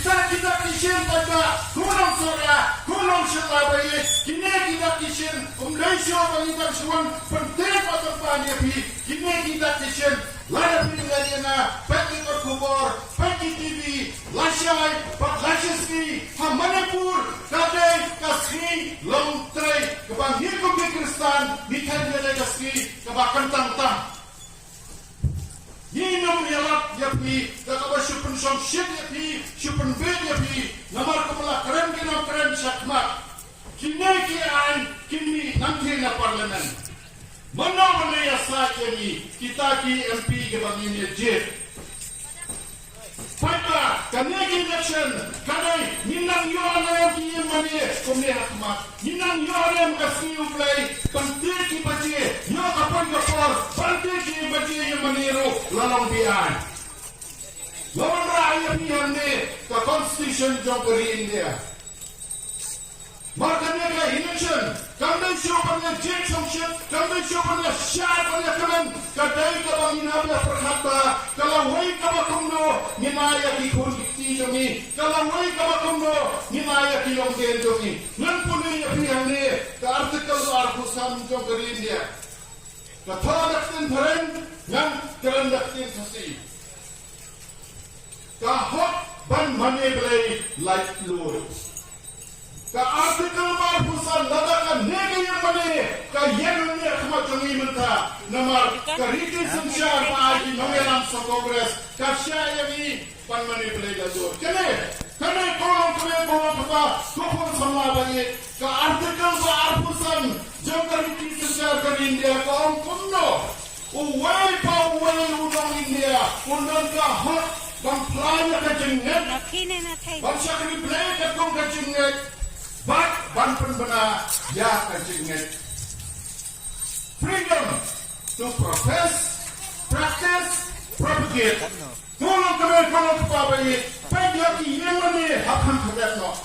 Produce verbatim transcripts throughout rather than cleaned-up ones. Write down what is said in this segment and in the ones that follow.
Kita ki dak ki shin paidbah, ko nongshong shnong, ko nongshong shnong ba ïeit, kine ki dak ki shin, ym dei shuh ba ngi dang shu wan pynthikna ba tang ba ïa phi, kine ki dak ki shin, lada phi ïa ïa nga, peit ki khubor, peit ki T V, lashai, bad lashisngi, ha Manipur, ka dei ka sngi longtrei, kaba ngi kum ki Khristan, ngi thait ïa ka sngi, kaba kyntang tam. Ngi nym ïalap ïa phi, da kaba shu pynshongshit ïa phi, shu pynbeit ïa phi, namar kumba la kren ki nongkren shakhmat. Kine ki aiñ, kin mih nangta na parliament. Mano mano ïa sah ïa ngi, kita ki M P kiba ngin ïa jied. Paidbah, kane ka election, ka dei, ngin nang ïoh ne em ki ïing mane, kumne ha khmat. Ngin nang ïoh ne em ka sngi U Blei, ban tied ki baje, ïoh ka poi ka por, ban tied ki baje ïing mane ruh, la long beaiñ. La wanrah ïa phi hangne, ka constitution jong ka ri India. Mar kane ka election, kam dei shuh ban ïa jied shongshit, kam dei shuh ban ïa shah, ban ïa kmen, ka dei kaba ngin hap ïa pyrkhat ba, ka lawei kaba kumno, ngin ai ïa ki khun ki kti jong ngi, ka lawei kaba kumno, ngin ai ïa ki longdien jong ngi. Ngan pule ïa phi hangne, ka article arphew san jong ka ri India. Ka thoh da ka ktien phareng, ngan kren da ka ktien Khasi. Ka hok ban mane Blei laitluid. Ka article arphew san, lada kane ka ïing mane ka ïeng hangne ha khmat jong ngi mynta, namar ka riti synshar ba ai ki nongïalam sha Congress, ka shah ïa ngi ban mane Blei laitluid. Kane, kane ko long kane ko long kpa, ko khun samla ba ïeit, ka article ba arphew san jong ka riti synshar ka ri India ka ong kumno. Uwei pa uwei u nong India un don ka hok ban phla ïa ka jingngeit, ban shakri Blei katkum ka jingngeit, bad ban pynbna ïa ka jingngeit. Freedom to profess, practice, propagate. Ko long kmie, ko long kpa ba ïeit, peit ïa ki ïing mane ha kham khadep noh.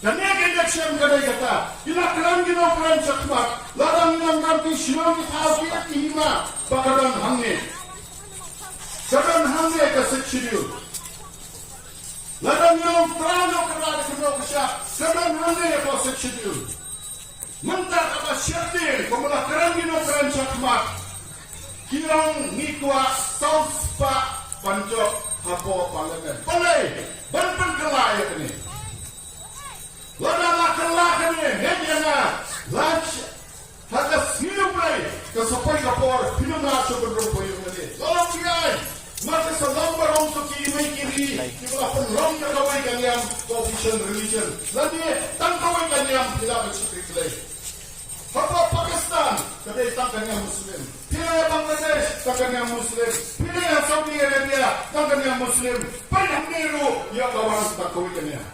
Kane ka election ka dei kata. Ki la kren, ki nongkren shakhmat. Lada ngi nang dang ki shnong, ki thaw, ki hima, ba ka don hangne. Ka don hangne ka Sixth Schedule. Lada ngi long trai, long kynrad, ki nong kyrshan, ka don hangne ka Sixth Schedule. Mynta kaba sheptieng, kumba la kren ki nongkren shakhmat, ki ong ngi kwah saw spah ban jop hapoh Parliament. Balei? Ban pynkylla ïa kane. Lada la kylla kane, ngeit ïa nga, la sh-, ha ka sngi U Blei, ka sa poi ka por, phin ym lah shuh ban rung poi ïa kane. La long phi ai. Namar ka sa long baroh shuh ki mei ki ri, kiba la pynlong ïa kawei ka niam ka official religion. Lane tang kawei ka niam phi lah ban shakri Blei. Hapoh Pakistan ka dei tang ka niam Muslim. Phi leit Bangladesh tang ka niam Muslim. Phi leit Saudi Arabia tang ka niam Muslim. Peit hangne ruh ïa ka wan tang kawei ka niam.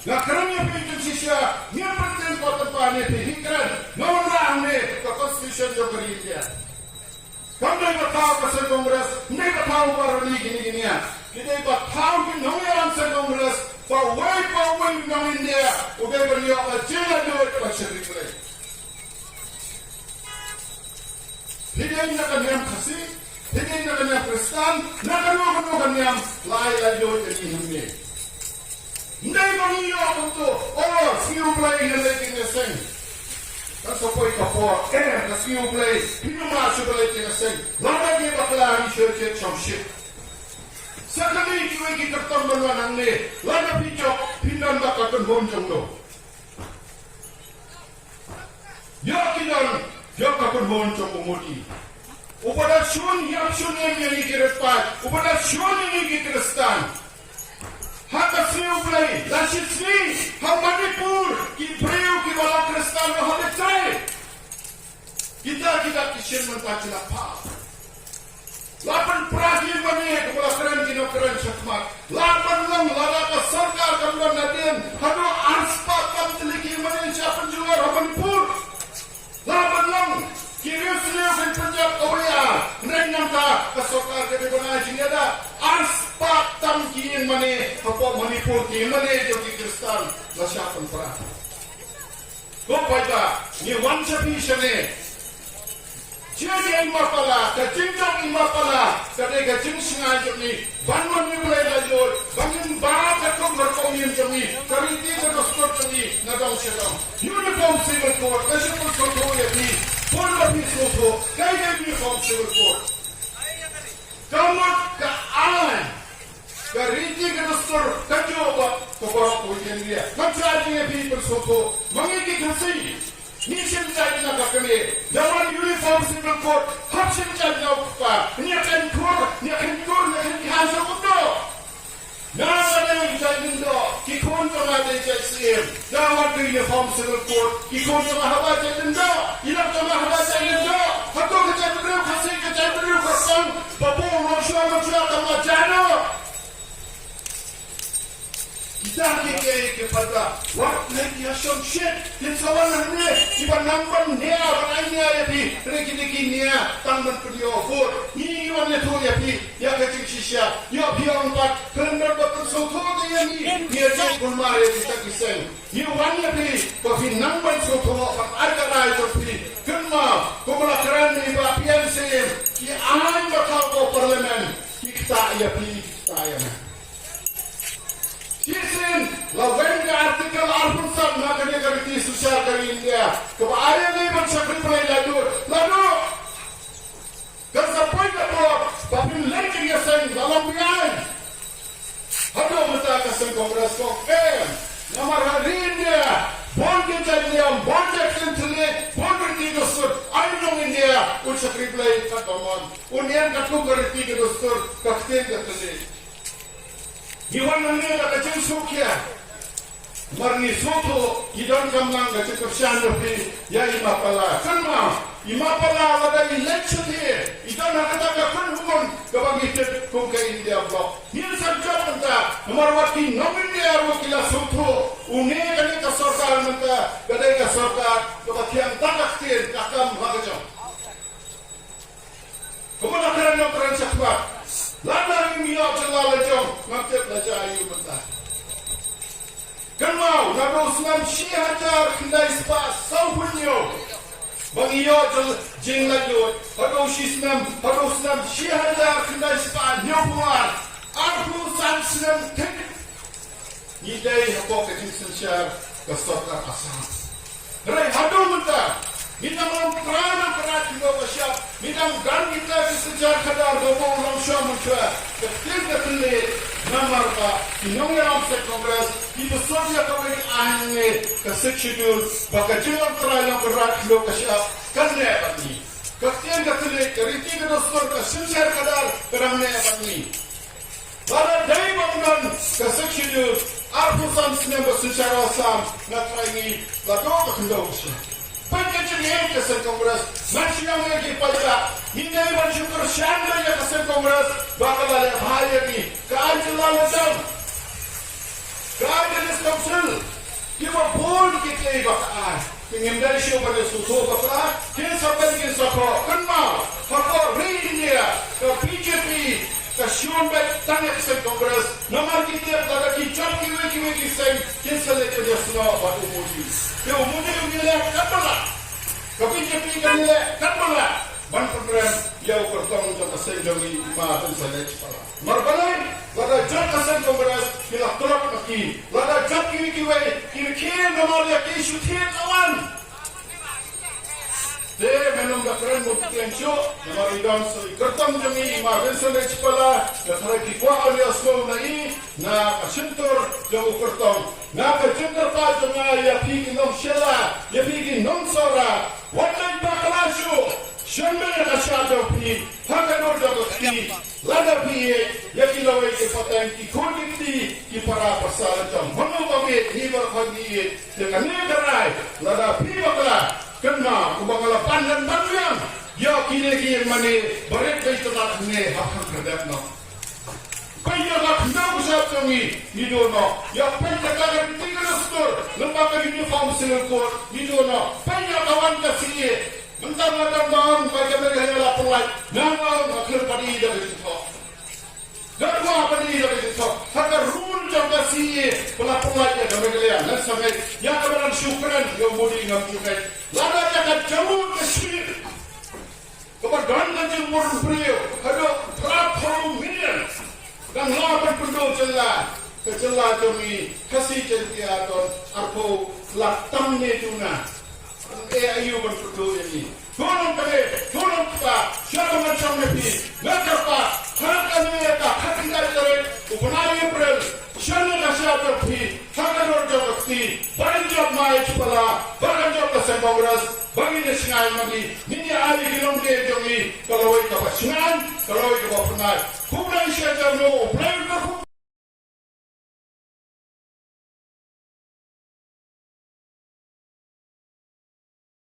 Nga kren ïa phi jingshisha, ngim pynthikna pat ïa phi, ngi kren, nga wanrah hangne ka constitution jong ka ri India. Kam dei ba thaw ka seng Congress, kam dei ba thaw u Baroni kine kine. Ki dei ba thaw ki nongïalam seng Congress, ba uwei pa uwei u nong India u dei ban ïoh ka jinglaitluid ba shakri Blei. Phi dei na ka niam Khasi, phi dei na ka niam Khristan, na kano kano ka niam, la ai laitluid ïa ngi hangne. Ym dei ba ngi ïoh kumto, oh, sngi U Blei ngan leit ïing leit seng. Kan sa poi ka por, eh, ka sngi U Blei, phin ym lah shuh ban leit ïing leit seng. Lada ngi bakla ngi shu jied shongshit. Sa kane kiwei ki kyrtong ban wan hangne, lada phi jop, phin don bad ka kynhun jong no. Ïoh ki don, ïoh ka kynhun jong u Modi. Uba da shun ïap shun im ïa ngi ki riewpaid, uba da shun ïa ngi ki Khristan. Ha ka sngi U Blei, la shi sngi, ha Manipur, ki briew kiba long Khristan ba hap leit trei. Kita, kita ki shin mynta ki la phah. La pynpra ki ïing mane, kumba la kren ki nongkren shakhmat. La pynlong, lada ka sorkar kam don nadien, haduh arspah tam tylli ki ïing mane shah pynjulor ha Manipur. La pynlong, ki riewsniew kin pynjot kawei ar, hynrei nangta ka sorkar ka dei ban ai jingïada. Arspah tam ki ïing mane hapoh Manipur, ki ïing mane jong ki Khristan la shah pynpra. Ko paidbah, ngi wan sha phi shane. Jingïaid ïing mapala, ka jingjop ïing mapala ka dei ka jingsngewsih jong ngi. Ban mane Blei laitluid, India. Ngam shah jingeh phi pynsngewthuh. Ma ngi ki Khasi, ngi shim jait na ka kmie. Da wan Uniform Civil Code, hap shim jait na u kpa. Ngi ïa kynkhur, ngi ïa kynkhur, ngi ïa kynkhur ha sha kumno. Na ka dei jait lyngdoh, ki khun jong nga dei jait syiem. Da wan Uniform Civil Code, ki khun jong nga hap jait lyngdoh. I lak jong nga hap jait lyngdoh. Hato ka jaitbynriew Khasi, ka jaitbynriew kyrpang, ba bun long shuwa long shuwa tang ma jano. Kita ki, ki, ki paidbah wat leh ïa shongshit. Kin sa wan hangne kiba nang ban nia, ban ai nia ïa phi. Hynrei kita ki nia tang ban pynïoh vote. Ngi wan ïathuh ïa phi ïa ka jingshisha. Ïoh phi ong pat khlem da ba pynsngewthuh te ïa ngi, ngi ïa jingkulmar ïa kita ki seng. Ngi wan ïa phi ba phi nang ban sngewthuh, ban ai ka rai jong phi. Kynmaw, kumba la kren i Bah P N Syiem, ki aiñ ba thaw ha Parliament, ki ktah ïa phi, ki ktah ïa nga. Shisien la wan ka Article arphew san na kane ka riti synshar ka ri India kaba ai ïa ngi ban shakri Blei laitluid, laitluid. Kan sa poi ka por ba phin leit jingïaseng, la long beaiñ. Haduh mynta ka seng Congress ka ong em. Namar ha ri India bun ki jait niam, bun jait ktien thylliej, bun riti dustur. Ai nong India un shakri Blei katba mon, un ïeng katkum ka riti ka dustur, ka ktien ka thylliej. Ngi wan hangne da ka jingsngewkhia. Namar ngi sngewthuh, ngi donkam lang ka jingkyrshan jong phi ïa i Ma Pala. Kynmaw, i Ma Pala lada i leit shathie, i don ha kata ka kynhun kaba ngi tip kum ka India Bloc. Ngin sa jop mynta, namar wat ki nong India ruh ki la sngewthuh, une kane ka sorkar mynta ka dei ka sorkar kaba thiang, ta ka ktien ka kam ha ka jong. Kumba la kren, la kren shakhmat. Lada ngim ïoh jylla la jong, ngam tip la jia aïu mynta. Kynmaw, naduh u snem shi hajar khyndai spah sawphew hynñiew ba ngi ïoh jylla, jinglaitluid. Haduh shi snem, haduh u snem shi hajar khyndai spah hynñiewphew ar, arphew san snem thik. Ngi dei hapoh ka jingsynshar ka sorkar Assam. Hynrei haduh mynta ngi dang long trai na ka raid khyndew ka shyiap, ngi dang don kita ki synshar khadar ba u long shuwa mynshwa. Ka ktien ka thylliej namar ba ki nongïalam seng Congress ki pynshong ïa kawei ka aiñ hangne, ka Sixth Schedule, ba ka jinglong trai long ka raid khyndew ka shyiap kan neh bad ngi. Ka ktien ka thylliej, ka riti ka dustur, ka synshar khadar ka dang neh bad ngi. Lada dei ba ym don ka Sixth Schedule, arphew san snem ba synshar Assam, nga tharai ngi la doh ka khyndew ka shyiap. Peit ka jingïeit ka seng Congress, nga shu ong ïa ki paidbah, ngi dei ban shu kyrshan ïa ka seng Congress ba ka la leh bha ïa ngi, ka ai jylla la jong, ka ai ka District Council, kiba bun ki tei ba ka ai. Te ngim dei shuh ban ïasngewthuh bakla, kin sa peit kin sa khoh. Kynmaw, hapoh ri India ka B J P ka shun beit tang ïa ka seng Congress. Namar ki tip lada ki jop kiwei kiwei ki seng, kin sa leit ban ïasnoh bad u Modi. Te u Modi u ngi leh katba lah, ka B J P ka ngi leh katba lah ban pynrem ïa u kyrtong jong ka seng jong ngi, i Ma Vincent H Pala. Namar balei? Lada jop ka seng Congress ki la tlot ma ki. Lada jop kiwei kiwei, ki la khie namar ïa ki shu thied la wan. Te mynta ym da kren mut ktien shuh, namar i don sa i kyrtong jong ngi i Ma Vincent H Pala, nga tharai phi kwah ban ïasngew na i na ka shyntur jong u kyrtong. Na ka jingkyrpad jong nga ïa phi ki nong Shella, ïa phi ki nong Sohra, wat leit bakla shuh, shim beit ïa ka shad jong phi ha ka dur jong ka kti. Lada phi ïeit ïa ki lawei ki pateng, ki khun ki kti, ki para pasal jong mano ba ïeit, ngi baroh ngi ïeit. Te kane ka rai, lada phi bakla, kynmaw, kumba nga la pan lem ban biang, ïoh kine ki ïing mane barit ba itynnad hangne, hap khang khyrdep noh. Peit ïa ka khyndew ka shyiap jong ngi, ngi duh noh. Ïa peit ïa ka riti ka dustur, lem bad ka Uniform Civil Code, ngi duh noh. Peit ïa ka wan ka C A, mynta nga dang ong ba ka Meghalaya la pynlait. Nga ong nga khlem pat ïohi da ka jingthoh. Nga kwah ban ïohi da ka jingthoh. Ha ka rule jong ka C A A ba la pynlait ïa ka Meghalaya. Ngan sa ngeit ïa kaba dang shu kren ïa u Modi, ngam ju ngeit. Lada ïa ka Jammu Kashmir kaba don ka jingbun briew haduh phra phew million, dang lah ban pynduh jylla. Ka jylla jong ngi Khasi Jaiñtia don arphew lak tam ne duna. Dang eh aïu ban pynduh ïa ngi? To long kane, to long kata, sha ba ngan shong na phi. Nga kyrpad, ha kane ka khatkhyndai tarik u bnai April, shong na ka shyiap jong phi, ha ka dur Ba ngin jop mai ki pala, ba ngin jop ka seng Congress, ba ngin ïa sngewbha ma ngi, ngin ïa ai ki longdie jong ngi, ka lawei kaba sngewbha, ka lawei kaba pynai. Khublei shibun, U Blei un kyrkhu